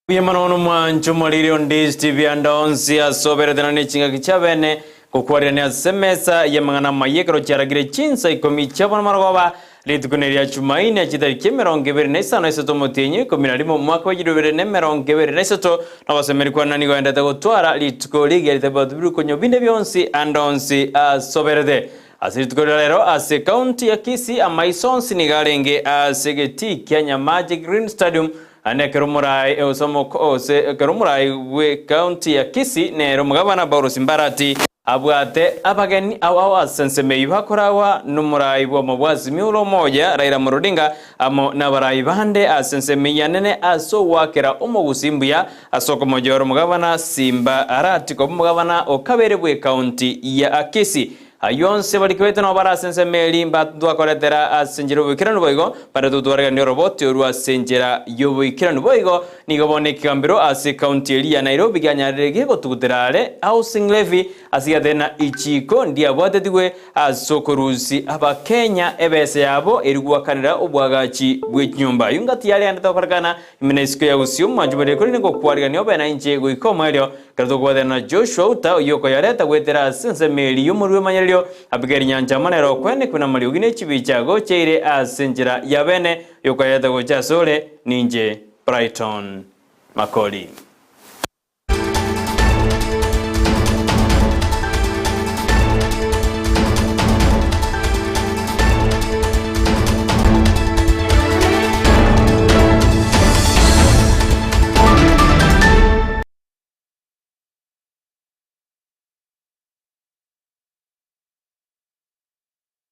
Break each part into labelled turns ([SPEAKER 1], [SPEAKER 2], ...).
[SPEAKER 1] Mbuya mono bono mwanche omoriri onde TV ande onsi ase oberete na nechingaki chia bene gokwarirania ase emesa y'amang'ana amaya ekero chiaragire chinsa ikomi chia bono marogoba rituko neria Jumaine chitariki 25 isato omotienyi o 11 omwaka wa 2023 nogosemeria kwane nigo endete gotwara rituko rigiya ritabwati birukonyo binde bionsi ande onsi ase oberete. Ase rituko ria rero ase ekaunti ya Kisii amaiso onsi nigo arenge ase egetii kia Nyamache Green Stadium Naende ekero omoraai gose omoko gose ekero omoraai bw'ecounty ya Kisii nere omogabana Paulo Simbarati abwate abageni ao ao ase ensemo eyio bakoragwa nomoraai bw'omobwasimi ore omoya Raila Amolo Odinga amo nabaraai bande ase ensemo eyio anene ase ogoakera omogusii mbuya ase okomochora omogabana Simba Arati koba omogabana o kabere bw'ecounty ya Kisii. Ayio onsi abarikebete nabo bare ase ensemo eria mbatwakoretera ase enchera y'oboikeranu boigo, bare totwareganie oroboti orwo ase enchera y'oboikeranu boigo, nigo bono ekegambero ase ekaunti eria ya Nairobi kianyarire gegotugutera are Housing Levy ase giatebe na ichiko ndiabwatetigwe ase okorusia abakenya ebesa yabo eri goakanera obwagachi bwechinyomba. Ayio ngati yare yande tokorekana Ime na isiko ya gusii omwancho bore korende ngokwarigania obe nainche goika omoerio, ekero tokobwatana na Joshua Uta oyio okoyoreta goetera ase ensemo eria y'omorwoti bw'emanyererio, Abigaili nyancha amo nere okwenekwa namariogi ne chibicha gocheire ase enchera ya bene, oyio okoyoreta gocha asore, ninche Brighton Makori.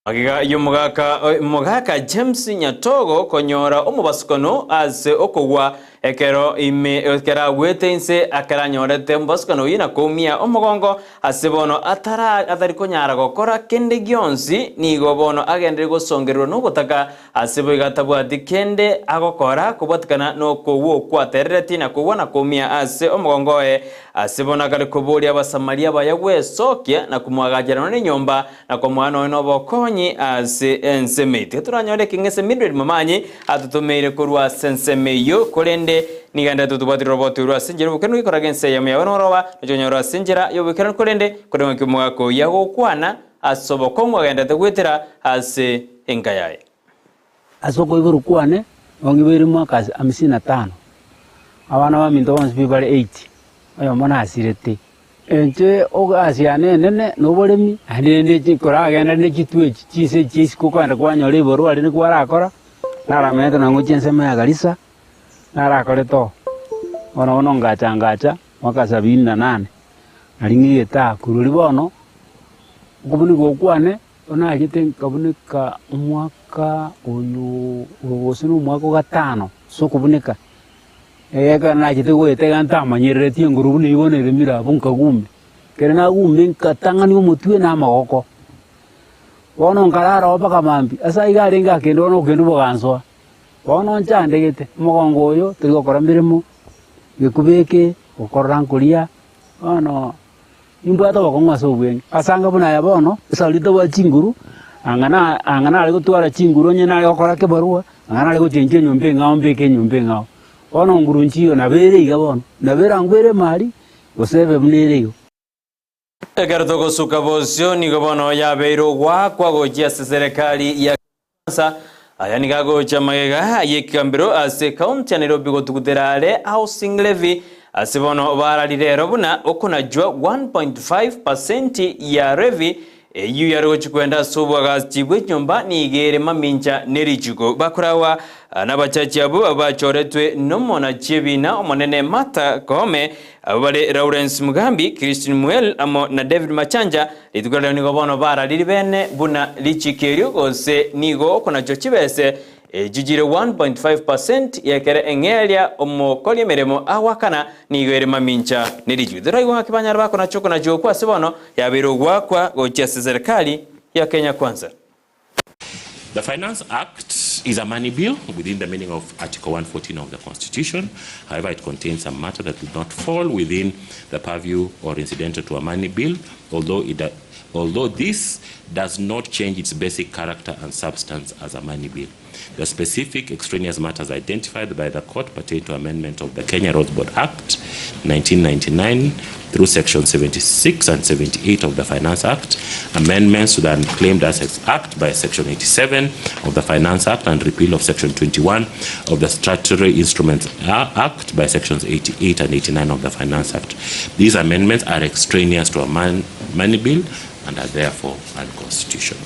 [SPEAKER 1] Magega y'omogaka omogaka James Nyatogo konyora omobasukano ase okogwa ekero ime ekero agwete inse akero anyorete omobasukano oyio na koumia omogongo ase bono atara atari konyara gokora kende gionsi nigo bono agenderire gosongererwa nobotaka ase boigo atabwati kende agokora kobwatikana nokogwa okwo aterereti na kogwa na koumia ase omogongo oye ase bono akare koboria abasamaria abaya gwesokia na komoagachera nonya nenyomba Na komoa nonya nobokonyi ase ensemo eye. Tiga toranyore ekeng'ese Mildred Momanyi atotomeire korwa ase ensemo eyio, korende nigo aendete totobwatire roboti orwo ase enchera y'oboikeranu gekoraga ense eyemo yaye noroba, nochia konyora ase enchera y'oboikeranu korende korende ng'aki omogaka oyio agokwana ase obokong'u agenderete goetera ase enka yaye.
[SPEAKER 2] Ase okoiborwa kwane nongibeire mwaka hamsini na tano, abana baminto bonsi pi bare eight, oyomo nasirete. Inche egasi yane enene noboremi, naende rende chikoragenda ne chitwe echi chinse echi chia isiko okogenda kwanyora ebibarua rende kwarakora, naramenyete nonye gochia ensemo ya Garissa, narakorete oo. Bono bono ngacha ngacha mwaka sabini na nane, naria ng'egete aa korwa riria bono, okobuneka okwane. Bono nachete nkabuneka omwaka oyo gose na omwaka o gatano ase okobuneka, ekero nachete goeta iga ntamanyerereti enguru buna eywo bono eremire abwo nkagume, ekero nagume nkatang'ania omotwe na amagoko, bono nkarara oo mpaka mambia, ase aiga arenge akende bono okende bogansoa, bono nchandegete, omogongo oyo tori gokora meremo, gekuba eke, gokorora nkoria, bono. Nimbwate obokong'u ase obweng'e. Ase anga buna aya bono, esaburi tabwati chinguru, anga na anga nare gotwara chinguru onye nare gokora kebarua, anga nare gochenchia enyomba eng'ao mbeke enyomba eng'ao. Bono nguru nchiyo nabo ere iga bono, nabo erangwere emari, gose ebe buna ere igo.
[SPEAKER 1] Ekero togosuka bosio nigo bono yabeire ogoakwa gochia ase serekari ya Kenya. Aya nigo agocha magega y'ekegambero ase ekaunti ya Nairobi gotugutera are Housing Levy ase bono bararire ero buna okonachwa 1.5 pasenti ya levy eyio yare gochia kwenda ase obwagachi bw'echinyomba nigo ere mamincha nerichiko bakoragwa nabachachi abwo bachoretwe nomonachi ebina omonene Martha Koome Abwo bare Lawrence Mugambi, Christine Muel amo na David Machanja, rituko riria nigo bono barariri bene buna richiko erio gose nigo okonachwa chibese echio chire 1.5 percent y'ekere eng'eria omokori emeremo agoakana nigo ere mamincha ne richiko. Toraigwe ng'aki banyare bakonacha okonachwa okwo ase bono yabeire ogoakwa gochia ase serikali ya Kenya Kwanza.
[SPEAKER 3] The Finance Act is a money bill within the meaning of Article 114 of the Constitution. However, it contains some matter that would not fall within the purview or incidental to a money bill, although it, although this does not change its basic character and substance as a money bill. The specific extraneous matters identified by the court pertain to amendment of the Kenya Roads Board Act 1999 through section 76 and 78 of the Finance Act, amendments to the Unclaimed Assets Act by section 87 of the Finance Act, and repeal of section 21 of the Statutory Instruments Act by sections 88 and 89 of the Finance Act. These amendments are extraneous to a money bill and are therefore unconstitutional.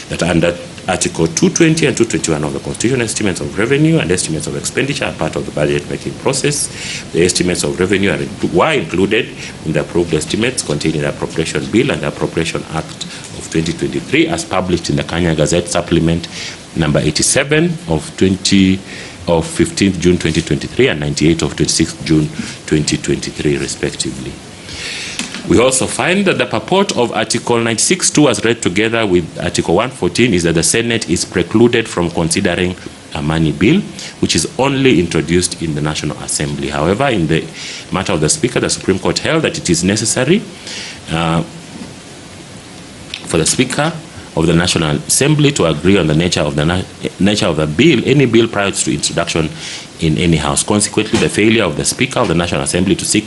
[SPEAKER 3] That under Article 220 and 221 of the Constitution, estimates of revenue and estimates of expenditure are part of the budget-making process. The estimates of revenue were included in the approved estimates contained in the Appropriation Bill and the Appropriation Act of 2023 as published in the Kenya Gazette Supplement number 87 of twenty of 15th June 2023 and 98 of 26th June 2023, respectively. We also find that the purport of Article 96.2 as read together with Article 114 is that the Senate is precluded from considering a money bill, which is only introduced in the National Assembly. However, in the matter of the Speaker, the Supreme Court held that it is necessary for the Speaker of the National Assembly to agree on the nature of the nature of the bill, any bill prior to introduction in any house. Consequently, the failure of the Speaker of the National Assembly to seek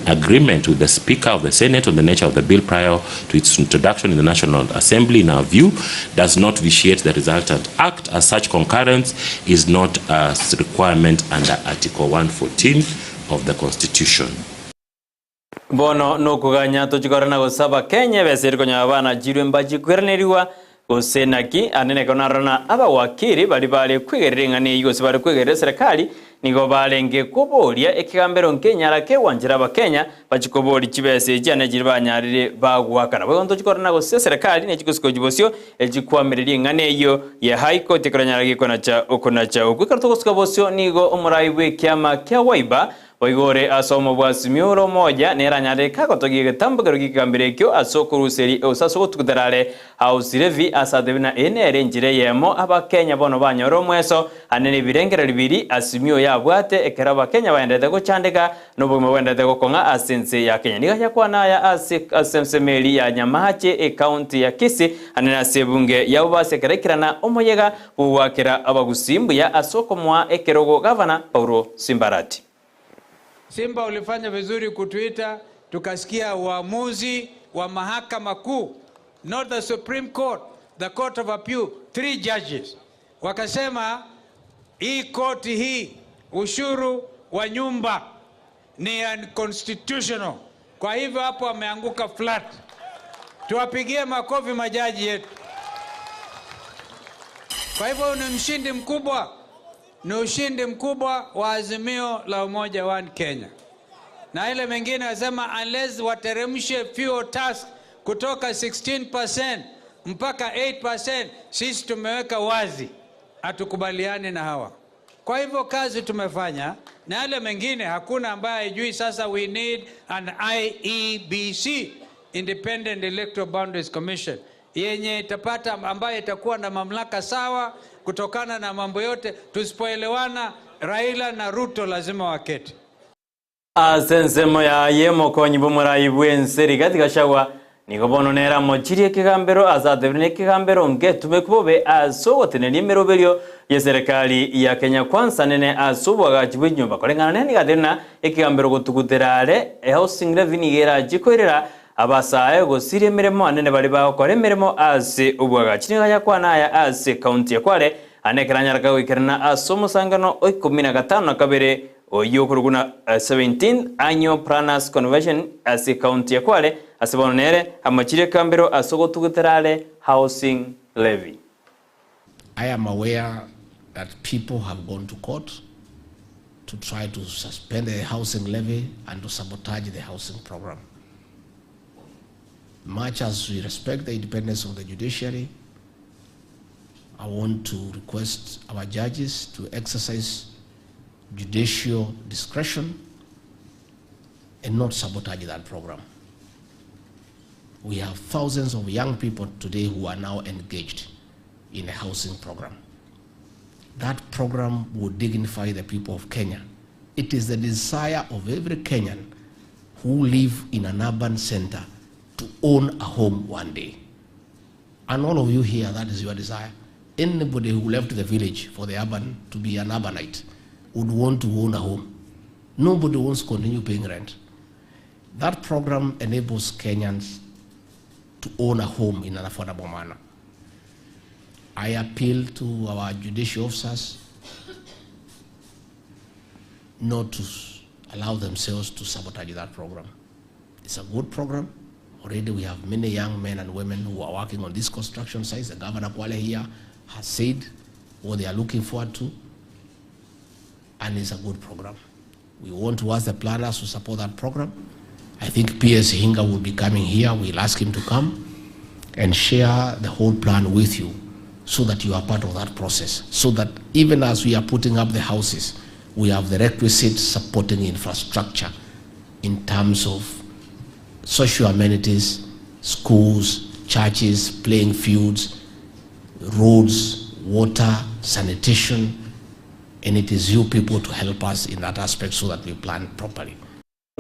[SPEAKER 3] agreement with the Speaker of the Senate on the nature of the bill prior to its introduction in the National Assembly, in our view, does not vitiate the resultant act, as such concurrence is not a requirement under Article 114 of the Constitution.
[SPEAKER 1] Bono nokoganya tochikore na gosaba Kenya beseri konya abana jirwe mbachi kweraneriwa gose naki anene konarona abawakiri bari bare kwigerera eng'ana eywo gose bare kwigerera serikali nigo barenge koboria ekegambero nkenyara kewanchera abakenya bachikobori chibesa echi ane chiri banyarire bagwakana. Boigo ntochikore na gose serikali nechigosikochi bosio echikwamireria eng'ana eywo ya High Court ekoranyara gikonacha okonacha okwo. Ekero togosika bosio nigo omorai bwa ekiama kia Wiper Oigore ase omo bwa Azimio la Umoja neranyarire kagotogia egetambokero gikegambero ekio ase okoruseri ase ase ogotuguterare house levy ase atebi na ene ere enchera eyemo abakenya bono banyora omweso ane na ebirengereri biri Azimio yabwate ekero abakenya baendete gochandeka na obogima bwaendete gokong'a ase ense ya Kenya. Niga yakwana aya ase ase ensemeri ya Nyamache ecounty ya Kisii ane ase ebunge yabo basekerekerana omoyega bogwakera abagusi mbuya ase okomoa ekerogo gavana Paulo Simbarati.
[SPEAKER 4] Simba ulifanya vizuri kutuita, tukasikia uamuzi wa mahakama kuu, not the Supreme Court, the Court of Appeal, 3 judges wakasema hii koti hii ushuru wa nyumba ni unconstitutional. Kwa hivyo hapo wameanguka flat. Tuwapigie makofi majaji yetu. Kwa hivyo ni mshindi mkubwa, ni ushindi mkubwa wa Azimio la Umoja One Kenya. Na ile mengine wasema unless wateremshe fuel tax kutoka 16% mpaka 8%, sisi tumeweka wazi hatukubaliani na hawa. Kwa hivyo kazi tumefanya, na yale mengine hakuna ambaye haijui. Sasa we need an IEBC, Independent Electoral Boundaries Commission, yenye itapata, ambayo itakuwa na mamlaka sawa kutokana na mambo yote. Tusipoelewana, Raila na Ruto lazima waketi.
[SPEAKER 1] Ase ensemo yaye mokonyi b'omorai bw'ense Rigathi Gachagua nigo bono nera mochirie ekegambero ase atebire na ekegambero ngetume bobe ase ogoteneria emeroberio ya serikali ya Kenya Kwanza nene ase obwagachi bwa enyomba koreng'ana nene niga atebire na ekegambero gotugutera are housing levy nigo erachikoirera abasae gosiria emeremo anene bari bagokora emeremo ase obwagachi. Nigo yakwana aya ase county ya Kwale ane ekeranyaraka goikerana ase omosangano o ikumi na gatano na kabere oyo okorokwa 17 Annual Planners Convention ase county ya Kwale ase bono nere amachire ekambero ase ogotugutera are housing levy.
[SPEAKER 5] I am aware that people have gone to court to try to suspend the housing levy and to sabotage the housing program. Much as we respect the independence of the judiciary, I want to request our judges to exercise judicial discretion and not sabotage that program. We have thousands of young people today who are now engaged in a housing program. That program will dignify the people of Kenya. It is the desire of every Kenyan who live in an urban center to own a home one day. And all of you here, that is your desire. Anybody who left the village for the urban to be an urbanite would want to own a home. Nobody wants to continue paying rent. That program enables Kenyans to own a home in an affordable manner. I appeal to our judicial officers not to allow themselves to sabotage that program. It's a good program. Already we have many young men and women who are working on these construction sites. The Governor Kwale here has said what they are looking forward to, and it's a good program. We want to ask the planners to support that program. I think P.S. Hinga will be coming here. We'll ask him to come and share the whole plan with you so that you are part of that process. So that even as we are putting up the houses, we have the requisite supporting infrastructure in terms of social amenities, schools, churches, playing fields, roads, water, sanitation, and it is you people to help us in that aspect so that we plan properly.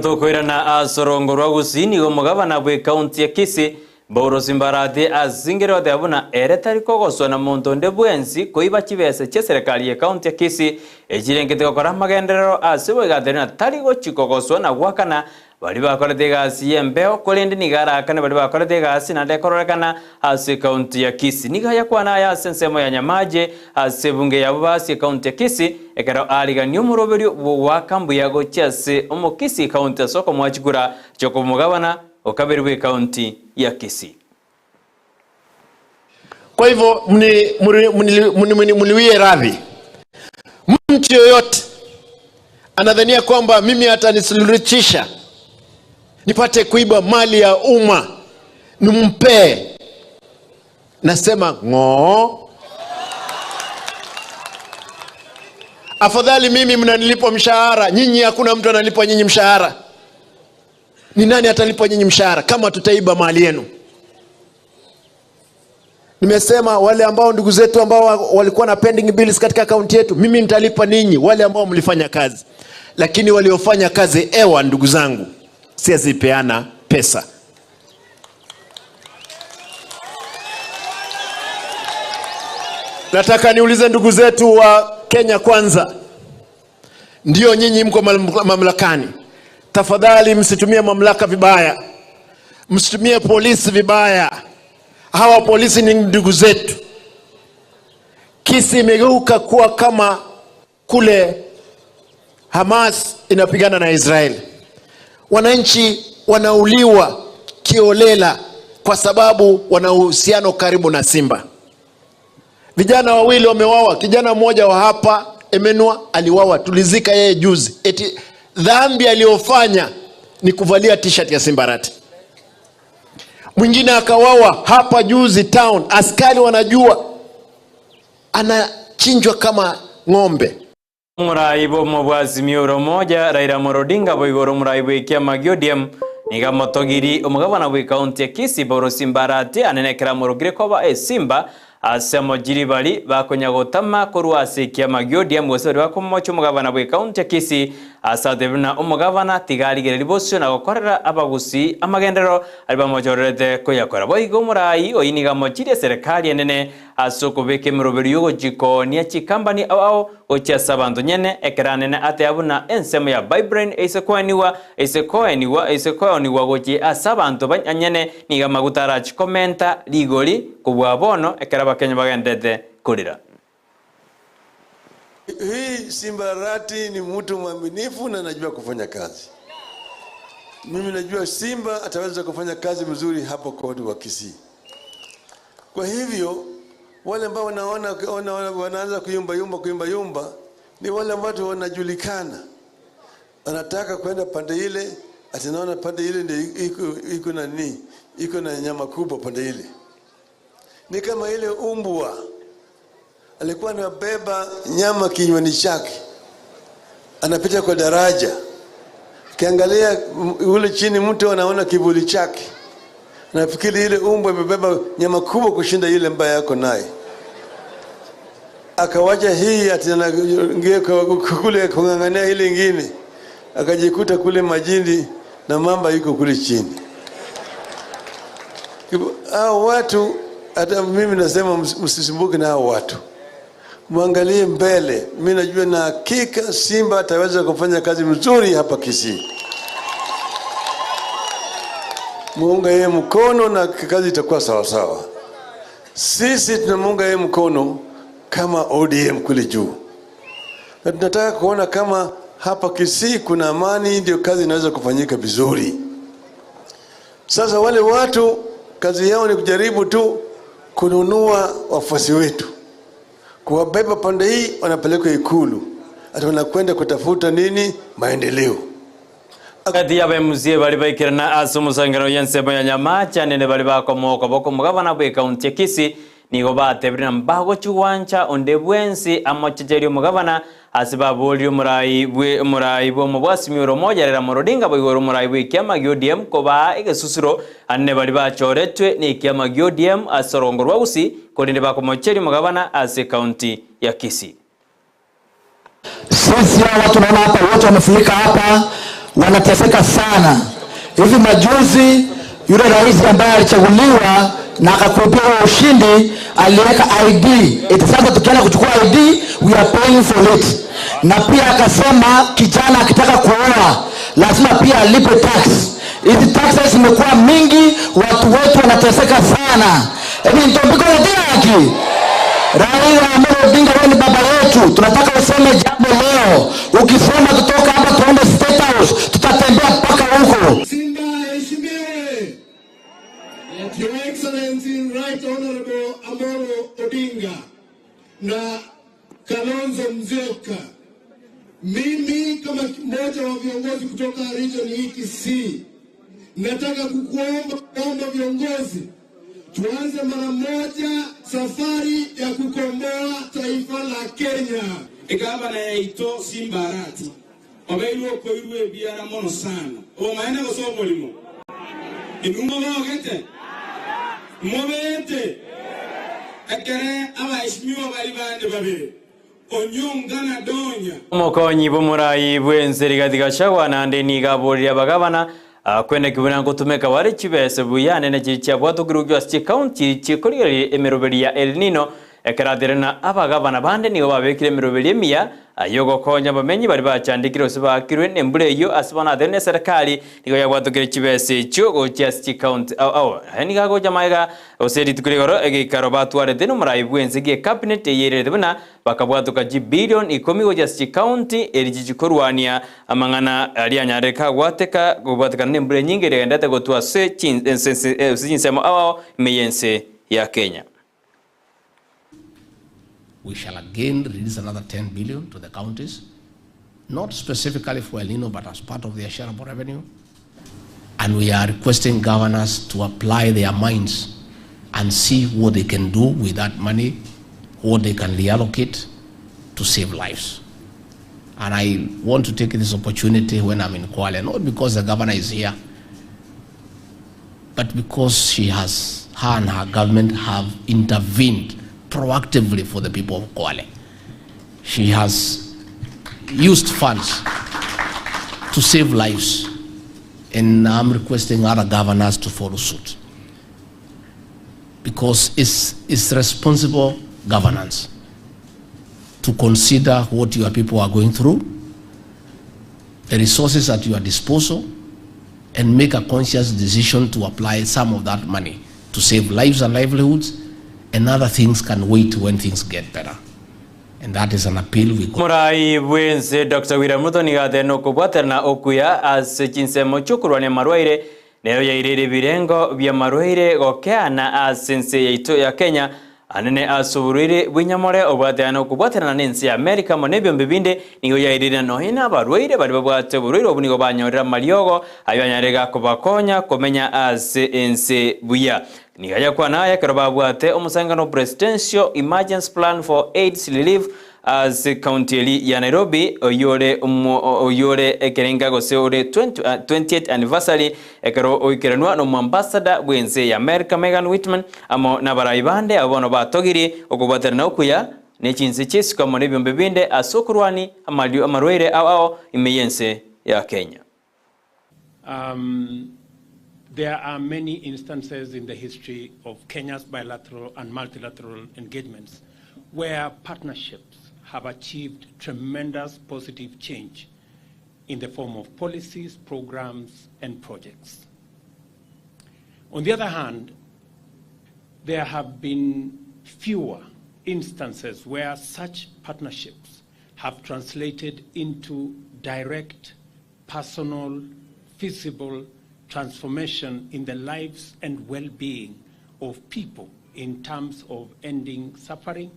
[SPEAKER 1] Tokoirana asorongo rwa gusii nigo omogabana bwe ekaunti ya Kisii Paulo Simbarati asingire goteba buna ere tari kogoswa na monto onde bwensi koiba chibesa chia serikali ya ekaunti ya Kisii echirengete gokora amagenderero ase boigateri na tari gochi kogoswa na gwakana bari bakorete egasi ya embeo korende nigo arakane bari bakorete egasi naende ekororekana ase ekaunti ya Kisii. Nigo yakwana aya ase ensemo ya Nyamache ase ebunge yabo basi ekaunti ya Kisii ekero arigania omoroberio bwogwaka mbuya gochia ase omokisii ekaunti ase okomwachikura chokomogabana okabere bwa ekaunti ya Kisii.
[SPEAKER 6] Kwa hivyo mniwie radhi, mtu yoyote anadhania kwamba mimi atanisuluhisha nipate kuiba mali ya umma nimpee, nasema ng'oo. Afadhali mimi mnanilipa mshahara, nyinyi hakuna mtu analipwa nyinyi mshahara. Ni nani atalipwa nyinyi mshahara kama tutaiba mali yenu? Nimesema wale ambao ndugu zetu ambao walikuwa na pending bills katika akaunti yetu, mimi nitalipa ninyi wale ambao mlifanya kazi, lakini waliofanya kazi ewa, ndugu zangu, siwezi peana pesa. Nataka niulize ndugu zetu wa Kenya Kwanza, ndio nyinyi mko mamlakani, tafadhali msitumie mamlaka vibaya, msitumie polisi vibaya. Hawa polisi ni ndugu zetu. Kisii imegeuka kuwa kama kule Hamas inapigana na Israeli. Wananchi wanauliwa kiolela kwa sababu wana uhusiano karibu na Simba. Vijana wawili wamewawa, kijana mmoja wa hapa Emenua aliwawa, tulizika yeye juzi. Eti dhambi aliyofanya ni kuvalia t-shirt ya Simbarati. Mwingine akawawa hapa juzi town, askari wanajua anachinjwa kama ng'ombe.
[SPEAKER 1] Omorai bwa omobwasimi ore omoja Raila Amolo Odinga boigo ore omorai bwa ekiama gia ODM niga amotogiri omogabana bwa ekaunti ya Kisii Paul Simbarati anene ekero amorokire koba esimba ase amojiri bari bakonya gotama korwa ase ekiama gia ODM gose bari bakomocha omogabana bwa ekaunti ya Kisii ase atebire buna omogabana tiga arigereria bosio na gokorera abagusi amagenderero ari bamochorerete koyakora. Boigo omorai oyi niga amochirie eserekari enene ase okobeka emeroberi ya ogochikonia chikambani ao ao gochia ase abanto nyene ekero anene ateba buna ensemo ya Bibren eise koeniwa eise koeniwa eise koeniwa gochia ase abanto banyene niga amaguta arachikomenta rigori kobua bono ekero abakenya bagendete korera.
[SPEAKER 7] Hii Simba Arati ni mtu mwaminifu na anajua kufanya kazi. Mimi najua Simba ataweza kufanya kazi mzuri hapo kwa watu wa Kisii. Kwa hivyo wale ambao wanaanza kuyumba yumba, kuyumba yumba ni wale ambao wanajulikana. Anataka kwenda pande ile, atinaona pande ile ndio iko na nini? Iko na nyama kubwa pande ile. Ni kama ile umbwa alikuwa anabeba nyama kinywani chake, anapita kwa daraja, akiangalia ule chini mtu anaona kivuli chake, anafikiri ile umbwa imebeba nyama kubwa kushinda ile ambayo yako naye. Akawacha hii ati anaingia kule kung'ang'ania ile ingine, akajikuta kule majini na mamba yuko kule chini. Hao watu hata mimi nasema msisumbuke na hao watu, mwangalie mbele. Mimi najua na hakika Simba ataweza kufanya kazi mzuri hapa Kisii. Muunga yeye mkono na kazi itakuwa sawa sawa. Sisi tunamuunga yeye mkono kama ODM kule juu, na tunataka kuona kama hapa Kisii kuna amani, ndio kazi inaweza kufanyika vizuri. Sasa wale watu kazi yao ni kujaribu tu kununua wafuasi wetu, kuwabeba pande hii, wanapelekwa Ikulu, ati wanakwenda kutafuta nini? Maendeleo.
[SPEAKER 1] Kati ya MCA bari baikirana ase omosangerero ya ensemo ya Nyamacha nene bari bakomoka bokomogabana bwa ekaunti ya Kisii nigo batebire na mbagochigwancha onde bwensi amochecherie omogabana ase baborie omorai bwe omorai bwa omobwasimi ore omoyerera Ramogi Odinga boigo ore omorai bwa ekiama gia ODM kobaa egesusuro anene bari bachoretwe na ekiama gia ODM ase orongo rwa Gusii korende bakomocheria omogabana ase ekaunti ya Kisii.
[SPEAKER 8] Sisi hawa tunaona hapa wote wamefurika hapa, wanateseka sana. Hivi majuzi yule rais ambaye alichaguliwa na akakuapia huo ushindi aliweka ID. Eti sasa tukienda kuchukua ID we are paying for it. Na pia akasema kijana akitaka kuoa lazima pia alipe tax. Hizi taxes zimekuwa mingi, watu wetu wanateseka sana. Hebu nitombiko haki. Raila Amolo Odinga, wewe ni baba yetu, tunataka useme jambo leo. Ukisema tutoka hapa tuende State House, tutatembea mpaka huko.
[SPEAKER 9] Simba aheshimiwe. Your Excellency Right Honorable Amolo Odinga na Kalonzo Musyoka, mimi kama mmoja wa viongozi kutoka region hii Kisii, nataka kukuomba omba viongozi tuanze mara moja safari ya kukomboa taifa la Kenya.
[SPEAKER 10] Egavana yaito Simba Arati obeirwe okoirwe ebiara mono sana obomaene gose oborimo inwe mobogete mobete ekere abaeshimiwa bari bande babere Onyonga na Donya.
[SPEAKER 1] Omokonyi bw'omorai bw'ense Rigathi Gachagua naende nigo aboririe abagabana kweneki buna ngotumeka bare chibese buya nene chiria chiabwatokirwe ase chikaunti chikorigereria emeroberi ya El Nino ekero atire na abagabana bande nigo babekire emeroberi emiya y'ogokonya abamenyi baria bachandekire gose baakirwe nembura eyio ase bono atire neserekari nigo yabwatokire chibesa echio gochia ase chikaunti ao ao. Aya nigo agocha magega gose rituko rigoro egeikaro batwarete nomorai bw'ense gi'ecabinet eyererete buna Bakabwatoka chibilion ikomi gochia ase chikaunti eri chichikorwania amang'ana aria anyarire kagwateka kobwatekana nembura enyinge eria egenderete gotwa ase chinsemo ao ao ime y'ense ya Kenya.
[SPEAKER 5] We shall again release another 10 billion to the counties, not specifically for El Nino, but as part of their shareable revenue. And we are requesting governors to apply their minds and see what they can do with that money, what they can reallocate to save lives. And I want to take this opportunity when I'm in Kwale, not because the governor is here, but because she has, her and her government have intervened proactively for the people of Kwale. She has used funds to save lives, and I'm requesting other governors to follow suit because it's, it's responsible governance to consider what your people are going through, the resources at your disposal, and make a conscious decision to apply some of that money to save lives and livelihoods, and other things can wait when things get better. And that is an appeal we go.
[SPEAKER 1] Morai bwense Dr. William Ruto nigo atene okobwaterana okuya ase chinsemo chi'okorwania amarwaire nero yaireire ebirengo bi'amarwaire gokeana ase ense yaito ya Kenya anene ase oborwaire bw'enyamore obwateane okobwaterana n'ense ya America amo nebiombe binde nigo yaireire na nonya nabarwaire baria babwate oborwaire obo nigo banyorire amariogo ayio anyare gakobakonya komenya ase ense buya. Nigo ayakwana aya ekero babwate omosangano Presidential Emergency Plan for AIDS Relief ase county eri ya Nairobi oyio ore oyio ore ekerenga gose ore 20th anniversary ekero oikeranwa nomoambassador bw'ense ya America Megan Whitman amo nabarai bande abwo bono batogirie okobwaterana okuya ne chinse chi'isiko amo nebiombe binde ase okorwani amarwaire ao ao ime y'ense ya Kenya.
[SPEAKER 11] Um, There are many instances in the history of Kenya's bilateral and multilateral engagements where partnerships have achieved tremendous positive change in the form of policies, programs, and projects. On the other hand, there have been fewer instances where such partnerships have translated into direct, personal, feasible transformation in the lives and well-being of people in terms of ending suffering,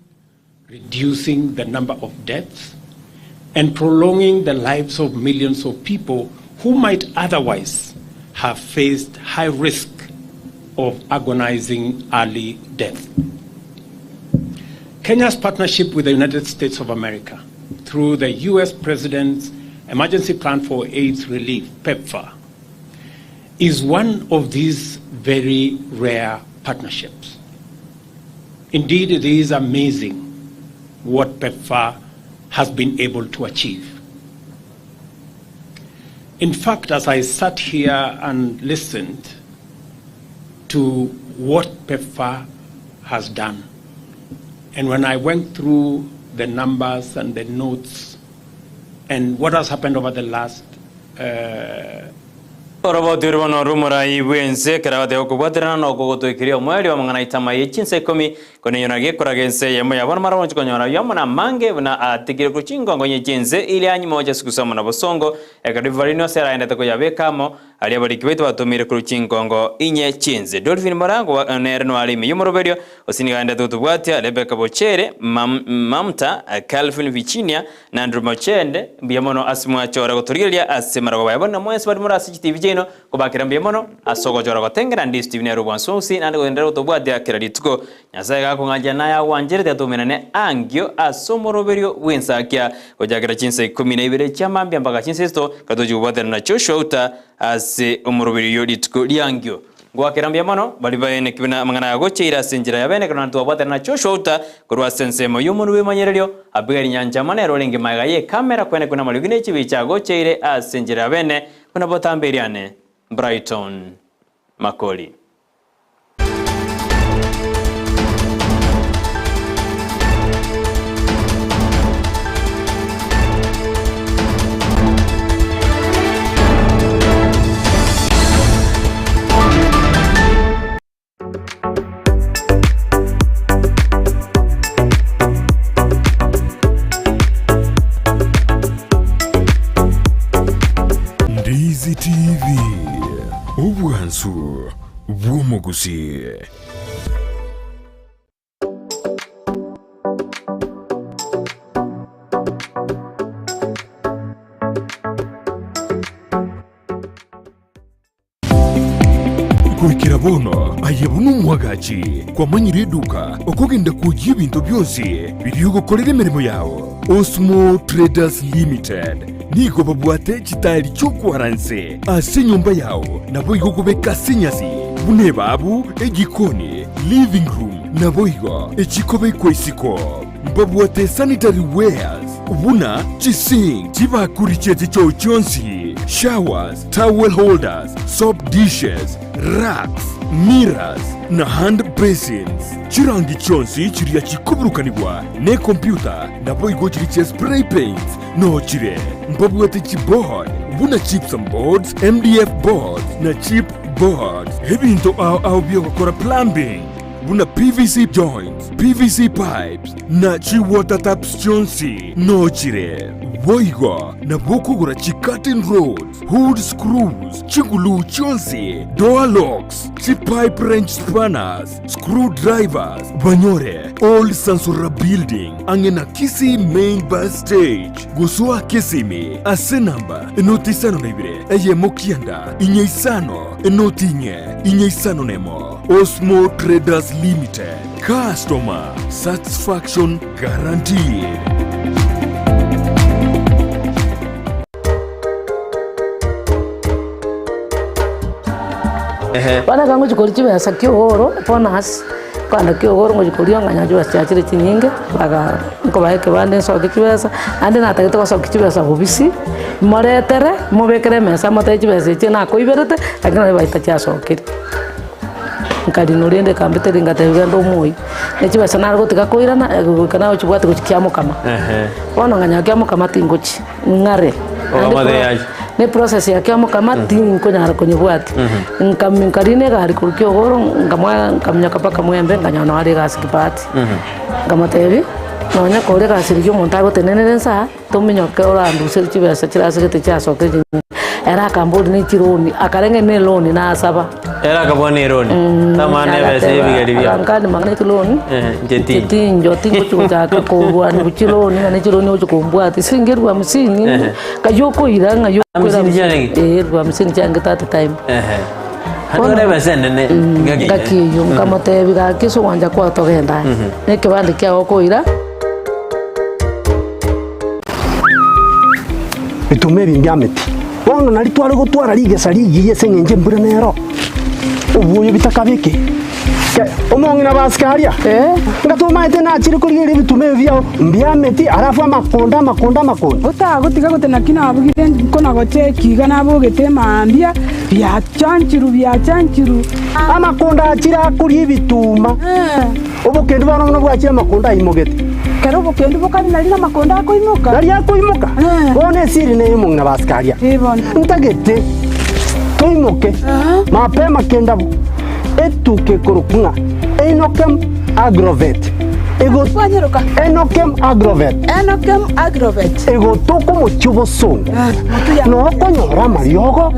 [SPEAKER 11] reducing the number of deaths, and prolonging the lives of millions of people who might otherwise have faced high risk of agonizing early death. Kenya's partnership with the United States of America through the U.S. President's Emergency Plan for AIDS Relief, PEPFAR, is one of these very rare partnerships. Indeed, it is amazing what PEPFAR has been able to achieve. In fact, as I sat here and listened to what PEPFAR has done, and when I went through the numbers and the notes and what has happened over the last
[SPEAKER 1] Oroboti oria bono rw'omorai bw'ense, ekero agoteeba okobwaterana nokwo gotoikeria omoerio w'amang'ana aito amaye chinsa ikomi, konenyora gekoraga ense eyemo yabo namara bonsi konyora ayio amo namange buna atigire korwa chingongo inye chi'ense iria anyuma gocha sugusu amo na bosongo, ekero ribaga rionsi araendete koyabeka amo, aria abariki baito batomeire korwa chingongo inye chi'ense. Dolphin Morango nere noare ime y'omoroberio, gose nigo aendete gotobwatia, Rebecca Bochere, Mam, Mamta, Calvin Virginia, na Andrew Mochende, mbuya mono ase mwachora gotorigereria ase amarogoba aya bono mwensi baria more ase chitibi chiaino, kobakera mbuya mono ase ogochora gotengera Ndisu TV nere obwansu onsi naende gogenderera gotobwatia kera rituko. Nyasae gakong'anchera naye agwancherete atomenane ankio ase omoroberio bw'ensakia gochakera chinsa ikomi na ibere chia mambia mpaka chinsa isato gatochia kobwaterana na Joshua Uta ase omoroberio oyio rituko ri'ankio. Ngoakera mbuya mono baria baeneki buna amang'ana aya agocheire ase enchera ya bene ekero naende twabwaterana na Joshua Uta korwa ase ensemo y'omonwa bw'emanyererio, Abigaili Nyanchama nere orenge magega y'ekamera kwenekwa buna amariogi ne chibicha agocheire ase enchera ya bene buna botambe eriane Brighton Makori.
[SPEAKER 12] Ndizi TV, obwansu bw'omogusii. Goikera bono aye buna omwagachi kwamanyire eduka okogenda kwoyia ebinto bionsi biria ogokorera emeremo yao. Osmo Traders Limited nigo babwate chitaeri chi'okwara nse ase enyomba yao naboigo okobeka ase enyasi buna ebabu, ejikoni, living room naboigo echikobekwa isiko. Mbabwate sanitary wares buna chisink, chibakuri chie chichoo chionsi, showers, towel holders, soap dishes, racks, mirrors, na hand basins. Chirangi chionsi chiria chikoburukanigwa nekompyuta naboigo chiria chia spray paints noo chire. Mbabwate chiboard buna gypsum boards, MDF boards na chip boards. Ebinto ao ao biogokora plumbing buna PVC joints, PVC pipes, na chi-water taps chionsi noo chire. Boigo nabo okogora chi-curtain rods, hood screws, chiguluu chionsi, door locks, chi-pipe wrench spanners, screw drivers, banyore Old Sansora Building ang'e na Kisii Main Bus Stage. Gosoa Kisimi ase namba enoti isano na ibere eyemo kianda inye isano enoti inye inye isano nemo. Osmo Traders Limited, customer satisfaction guaranteed.
[SPEAKER 13] Bono ekero ngochia koria chibesa kiogoro bonus, nkogenda kiogoro ngochia koria nganyora chibesa chiachire chinyinge, baga nkobaa ekebande nsoke chibesa, naende natagete gosokia chibesa bobisi, moretere, mobekere emesa motebie chibesa echi nakoiberete, lakini nonye baita chiasokire. Nkarina rende ekambete ngatebia genda omoyie, ne chibesa nare gotiga koirana, goika nagochibwati gochia kiamokama. Bono nganyora kiamokama tingochi. Ng'are. Naende
[SPEAKER 1] Okamotebia
[SPEAKER 13] pro-
[SPEAKER 1] ache.
[SPEAKER 13] ne process ya kiamokama tinkonyara konyebwatia. Nkami nkarina egari korwa kiogoro nkamwa nkaminyoka mpaka mwembe nkanyora noo are egasi kibati. Nkamotebia, nonya kore egasi rigia omonto agotenenera ensaa, tominyoke oranduserie chibesa chirasegete chiasokire chinyinge. Ere akamboria ne chironi, akareng'ani ne eloni nasaba.
[SPEAKER 1] Ere akabua ne eroni. Tamana ebesa y'ebigeri biao.
[SPEAKER 13] Agankani mang'ana echiloni,
[SPEAKER 1] Eh, inche
[SPEAKER 13] inche
[SPEAKER 1] tincho.
[SPEAKER 13] tincho tingochi gochaka korwania chiloni ng'a ne chiloni ogochi kombwatia siringi elfu hamsini,
[SPEAKER 1] Ehe.
[SPEAKER 13] ng'ai okoira ng'ai okoira
[SPEAKER 1] Hamsini chiarenge?
[SPEAKER 13] eh, elfu hamsini chiarenge that time.
[SPEAKER 1] Ehe. Handi ore ebesa enene ngaki
[SPEAKER 13] Ngaki eyio nkamotebia gaki ase ogwancha kwao togende aye, na ekebande kiago okoira.
[SPEAKER 14] Bituma ebi mbiameti. Bono nario tware gotwara rigesa rigiya ase eng'encho embura nero, obwoyo bitakabeke. Ke, omong'ina basike aria, nga tomaete nachire korigereria ebituma ebi biao mbiameti, alafu amakonda amakonda amakonda.
[SPEAKER 15] Otagotiga gote naki nabugire nkona gocheki iga nabogete mambia, biachanchiru biachanchiru.
[SPEAKER 14] Amakonda achire akoria ebituma. Obokendu bono buna bwachire amakonda aimogete.
[SPEAKER 15] Kera obokendu bokare nari namakonda akoimoka.
[SPEAKER 14] Nari akoimoka. Bono esiri neye omong'ina basikaria. Ntagete toimoke mapema kendabu etuka ekorokwa ng'a Enokem Agrovet. Ego Enokem Agrovet.
[SPEAKER 15] Enokem Agrovet.
[SPEAKER 14] Egotoka omochie obosongo. Noo okonyora amariogo.